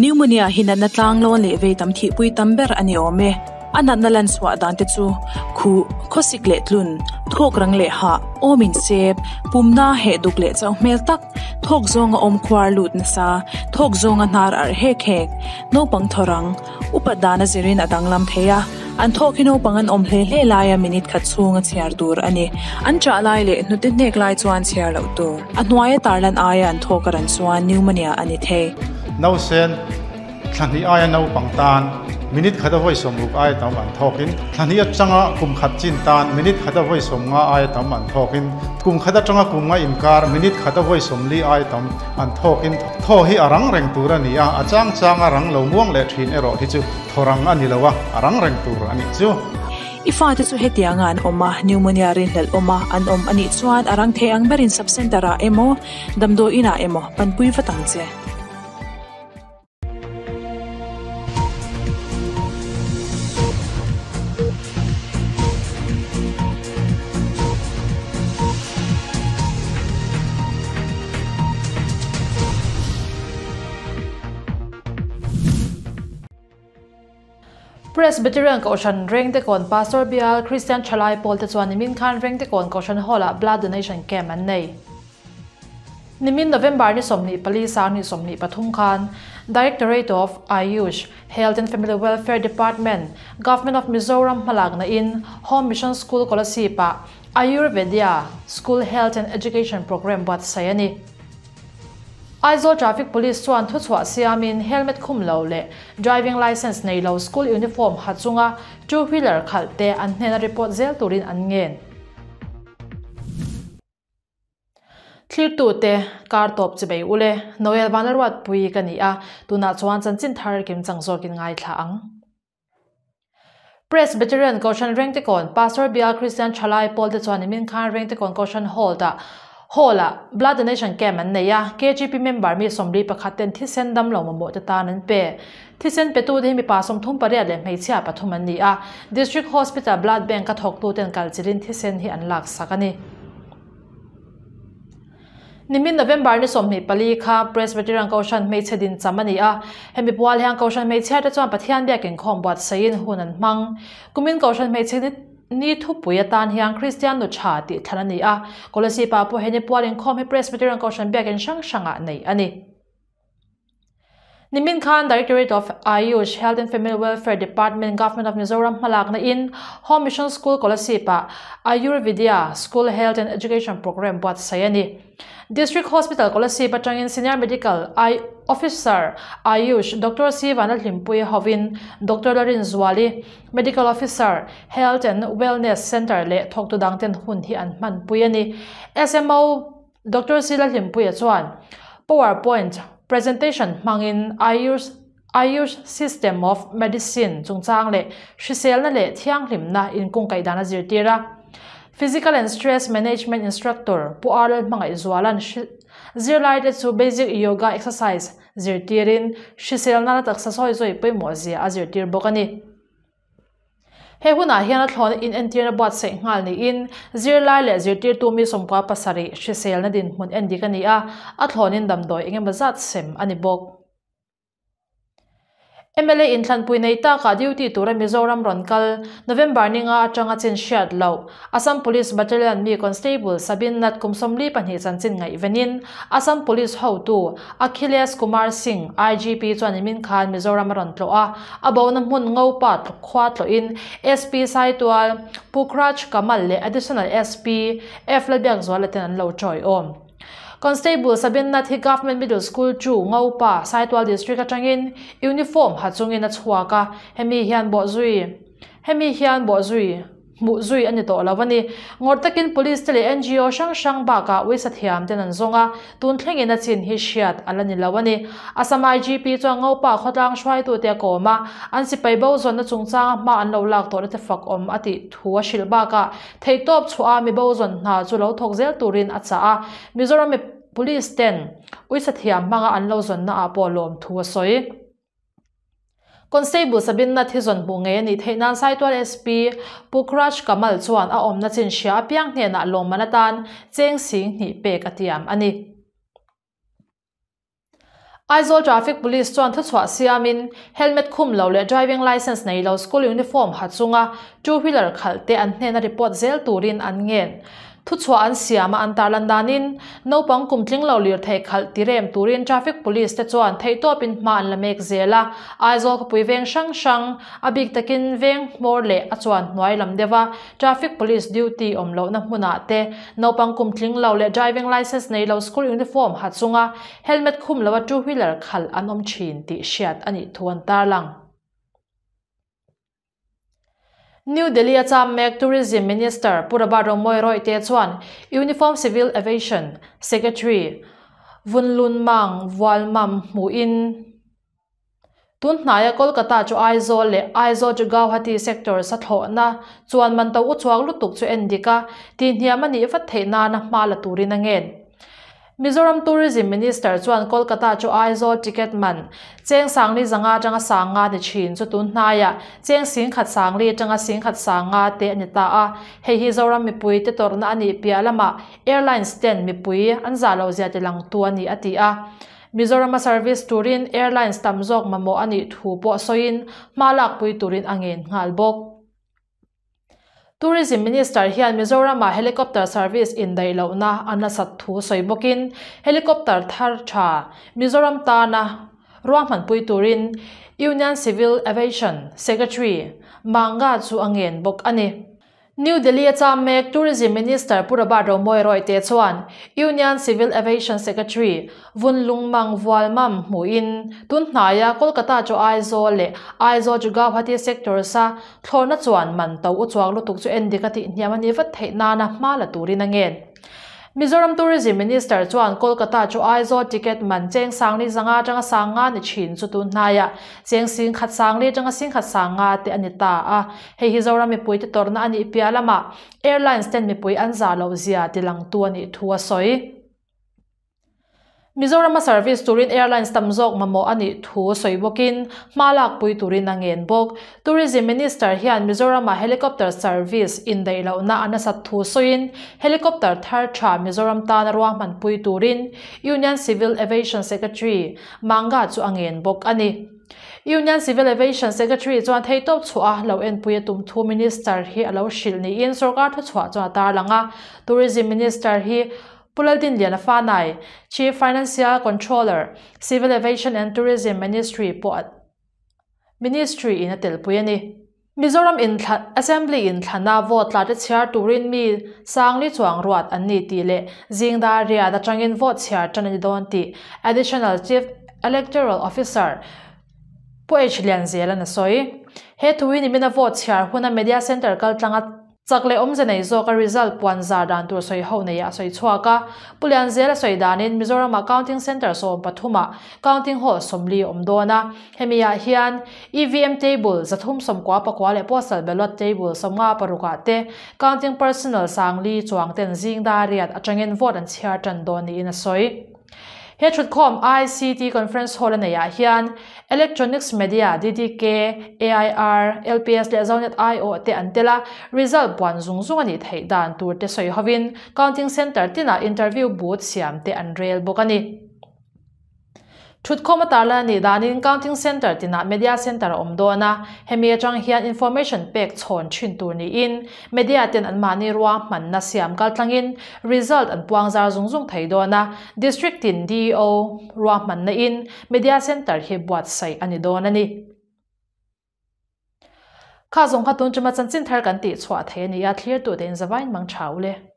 Pneumonia hi natna tlanglawn leh vei tam thihpui tam ber a ni awm e. A natna lan chhuah dan te chu, khuh, khawsik leh tlun, thawk rang leh hah, awm insep, pumna heh duk leh chauh hmel tak, thawk zawnga awm khuar lut nasa, thawk zawnga hnar arh hek hek, naupang thaw rang, upat dana zirin a danglam thei a, an thawk hi naupang an awm hle hle laia minute khat chhunga chhiar tur a ni. An chah lai leh hnute hnek lai chuan chhiar loh tur. A hnuaia tarlan aia an thawk a ran chuan pneumonia a ni thei. Nausen thla hnih aia naupang tan minute khat a vawi sawmruk aia tam an thawkin, thla hnih atanga kum khat chin tan minute khat a vawi sawmnga aia tam an thawkin, kum khat atanga kum nga inkar minute khat a vawi sawmli aia tam an thawkin thaw hi a rang reng tur a ni a, a chang changa rang lo muang leh thin erawh hi chu thaw rang a ni lo a, a rang reng tur a nih chu. I fate chu hetianga an awm a, pneumonia rinhlelh awm a an awm a nih chuan a rang thei ang berin sub-centre ah emaw, damdawi inah emaw panpui vat ang che. Presbyterian Kohhran Rengtekawn Pastor Bial Christian Thalai Pawl te chuan nimin khan Rengtekawn Kohhran Hall-ah Blood Donation Camp an nei. Nimin November ni 24 sang ni 23 khan Directorate of Ayush, Health and Family Welfare Department, Government of Mizoram hmalakna in Home Mission School Kolasib-ah Ayurvedya School Health and Education Programme buatsaih a ni. Aizawl Traffic Police chuan thuchhuah siamin helmet khum lo leh driving licence nei lo school uniform ha chunga two wheeler khalh te an hnena report zel turin an ngen. Thlirtute kar tawp chi bei ule, Noel Vanlalruatpui ka ni a, tunah chuan chanchin thar kim chang zawkin ngaithla ang. Presbyterian Kohhran Rengtekawn Pastor Bial Christian Thalai Pawl te chuan nimin khan Rengtekawn Kohhran Hall ah Hall ah Blood Donation Camp an nei a, KGP member mi 41 ten thisen damlo mamawh te tan an pe. Thisen petu te hi mipa 38 leh hmeichhia pathum an ni a, District Hospital Blood Bank a thawktu ten kalchilhin thisen hi an laksak a ni. Nimin November ni 24 kha Presbyterian Kohhran hmeichhe din cham a ni a, hemi pual hian Kohhran hmeichhia te chuan Pathian biakin khawm buatsaih in hun an hmang. Kumin Kohhran hmeichhe ni thupui atan hian Kristian nu tha tih thlan a ni a, Kolasib ah pawh he ni pual inkhawm hi Presbyterian Kohhran biakin hrang hrangah neih a ni. Nimin khan Directorate of Ayush, Health and Family Welfare Department, Government of Mizoram hmalakna in Home Mission School Kolasib ah Ayurvidya School Health and Education Programme buatsaih a ni. District Hospital Kolasib atangin Senior Medical Officer Ayush Doctor C Vanlalhlimpuia hovin Doctor Larinzuali, Medical Officer, Health and Wellness Centre leh thawktu dangten hun hi an hmanpui a ni. SMO Doctor C Lalhlimpuia chuan Powerpoint presentation hmangin Ayush Ayush System of Medicine chungchang leh hriselna leh thianghlimna inkungkaih dan a zirtir a. Physical and Stress Management Instructor Pu R Lalhmangaihzuala'n zirlaite chu Basic Yoga Exercise zirtirin hriselna la taksa sawi zawi pawimawh zia a zirtir bawk a ni. He hunah hian a thlawna inentirna buatsaih nghal niin zirlai leh zirtirtu mi 17 hriselna dinhmun en dik a ni a, a thlawnin damdawi eng emaw zat sem a ni bawk. Mla inthlanpui nei takah duty tura Mizoram rawn kal November ninga atanga chin hriat loh Assam Police Battalion mi Constable Sabin Nath kum 42 chanchin ngaihvenin Assam Police hotu Akhilesh Kumar Singh, IGP chuan nimin khan Mizoram a rawn tlawh a, a bona hmun Ngopa khua tlawhin SP Saitual, Pukhraj Kamal leh Additional SP F Lalbiakzuala ten an lo tawiawm. Constable Sabin Nath hi Government Middle School chu Ngopa, Saitual District atangin uniform ha chungin a chhuak a, hemi hian bawhzui hemi hian bawhzui hmuh zui a ni tawh lo a ni. Ngawr takin Police te leh NGO hrang hrang bakah uisa thiam ten an zawng a, tun thlengin a chin hi hriat a la ni lo a ni. Assam IGP chuan Ngopa khawtlang hruaitute a kawm a, an sipai bo zawnna chungchanga hma an lo lak tawhna te fak awm a tih thu a hrilh bakah theihtawp chhuah a mi bo zawn hna chu lo thawk zel turin a chah a, Mizoram Police ten uisa thiam hmanga an lo zawnna ah pawh lawm thu a sawi. Constable Sabin Nath hi zawn hmuh ngei a nih theih nan Saitual SP Pukhraj Kamal chuan a awmna chin hria apiang hnenah lawmman atan cheng sing hnih pek a tiam a ni. Aizawl Traffic Police chuan thuchhuah siamin helmet khum lo leh driving licence nei lo school uniform ha chunga two wheeler khalh te an hnena report zel turin an ngen. Thuchhuah an siam a an tarlan danin naupang kum tling lo lirthei khalh tirem turin Traffic Police te chuan theihtawpin hma an la mek zel a, Aizawl khawpui veng hrang hrang a bik takin veng hmawr leh a chuan hnuai lam deuha Traffic Police duty awm lohna hmunah te naupang kum tling lo leh driving licence nei lo school uniform ha chunga helmet khum loa two wheeler khalh an awm thin tih hriat a nih thu an tarlang. New Delhi a cham mek Tourism Minister Pu Robert Romawia Royte chuan Uniform Civil Aviation Secretary Vunlunmang Vualmam hmuhin tun hnaia Kolkata chu Aizawl leh Aizawl chu Gauhati sector sa thlawhna chuan man to uchuak lutuk chu en dik a, tihhniam a nih vat theih nana hma la turin a ngen. Mizoram Tourism Minister chuan Kolkata chu Aizawl ticket man cheng sangli zanga atanga sanga ni thin chu tun hnaiah cheng singkhat sangli atanga singkhat sanga te a ni ta a. Hei hi Zoram mipui te tawrhna a nih piah lamah Airlines ten mipui an zah loh zia tilangtu a ni a ti a. Mizorama service turin Airlines tam zawk mamawh a nih thu pawh sawiin hma lakpui turin a ngen nghal bawk. Tourism Minister hian Mizoram-ah helicopter service indaih lohna a nasat thu sawi bawkin helicopter thar tha Mizoram tana ruahmanpui turin Union Civil Aviation Secretary Manga chu a ngen bawk a ni. New Delhi a cham mek Tourism Minister Pu Robert Romawia Royte chuan Union Civil Aviation Secretary Vunlungmang Vualmam hmuhin tun hnaia Kolkata chu Aizawl leh Aizawl chu Gauhati sectors a Thlawhna chuan man to u chuang lutuk chu en dik a tih hniam a nih vat theih nana hma la turin a ngen. Mizoram Tourism Minister chuan Kolkata chu Aizawl ticket man cheng sangli zanga atanga sanga ni thin chu tun hnaiah cheng singkhat sangli atanga singkhat sanga te a ni ta a. Hei hi Zoram mipui te tawrhna a nih piah lamah Airlines ten mipui an zah loh zia tilangtu a nih thu a sawi. Mizorama service turin airlines tam zawk mamawh a nih thu sawi bawkin hma lakpui turin a ngen bawk. Tourism Minister hian Mizorama helicopter service indaih lohna a nasat thu sawiin helicopter thar tha Mizoram tana ruahmanpui turin Union Civil Aviation Secretary Manga chu a ngen bawk a ni. Union Civil Aviation Secretary chuan theihtawp chhuah a lo enpui a tum thu Minister hi a lo hrilh niin sorkar thuchhuah chuan a tarlang a. Tourism Minister hi Pu Laldinliana Fanai, Chief Financial Controller, Civil Aviation and Tourism Ministry pawh Ministry in a telpui a ni. Mizoram inthlan Assembly inthlana vote tla te chhiar turin mi sangli chuang ruat an ni tih leh Zingdar riat atangin vote chhiar tan a ni dawn tih Additional Chief Electoral Officer Pu H Lianzela'n a sawi. He thuin nimina vote chhiar huna Media Centre kaltlanga Chak leh awmze nei zawka result puan zar dan tur sawi ho nei a sawi chhuak a. Pu Lianzel a sawi danin Mizoram-ah counting centre 13 ah counting hall 40 a awm dawn a. Hemi ah hian EVM table 394 leh postal ballot table 56 ah te counting personnel 40 chuang ten zing dar riat atangin vote an chhiar tan dawn niin a sawi. He thutkhawm ICT Conference Hall a neihah hian Electronics Media, DDK, AIR, LPS leh Zonet aiawh te an tel a, result puan zung zung a nih theih dan tur te sawi hovin Counting Centre tinah interview booth siam te an rel bawk a ni. Thutkhawm a tarlan a nih danin Counting Centre tinah Media Centre a awm dawn a, hemi atang hian information pek chhawn thin tur niin Media ten anmahni ruahmanna siam kaltlangin result an puang zar zung zung thei dawn a, District tin DEO ruahmanna in Media Centre hi buatsaih a ni dawn a ni. Kha zawng kha tun tuma chanchin thar kan tih chhuah thei a ni a, thlirtute in zavain mang tha u le.